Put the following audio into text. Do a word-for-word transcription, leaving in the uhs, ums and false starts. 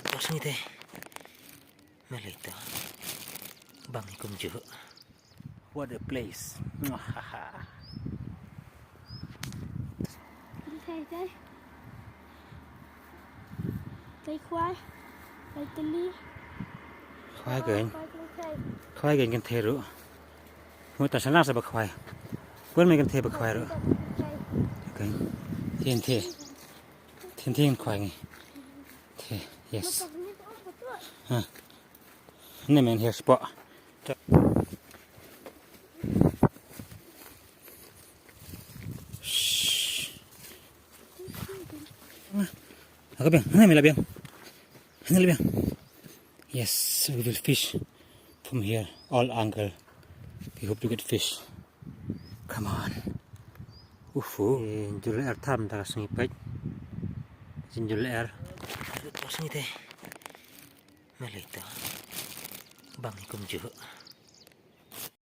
Tos ni te. Malay to. Bang ni kumjuh. What a place. Kai, kai. Kai khwai. Kai tylli. Khwai kein. Khwai kai kai. Khwai kein kynthei ruh. Mut ta sha lang sa ba khwai. Wan me kynthei ba khwai ruh. Kai. Kein. Thien thie. Thien thie khwai ngi. Thie. Yes. Ha. Ni men hiar spot. Shh. Ako biang, hana mila biang. Hana la biang. Yes, we will fish from here all angle. We hope to get fish. Come on. Ufu. Eh, jul er tham ta ka sngi pek. Jin jul er. Tos ni te. Malay to. Bang ni kumjuh.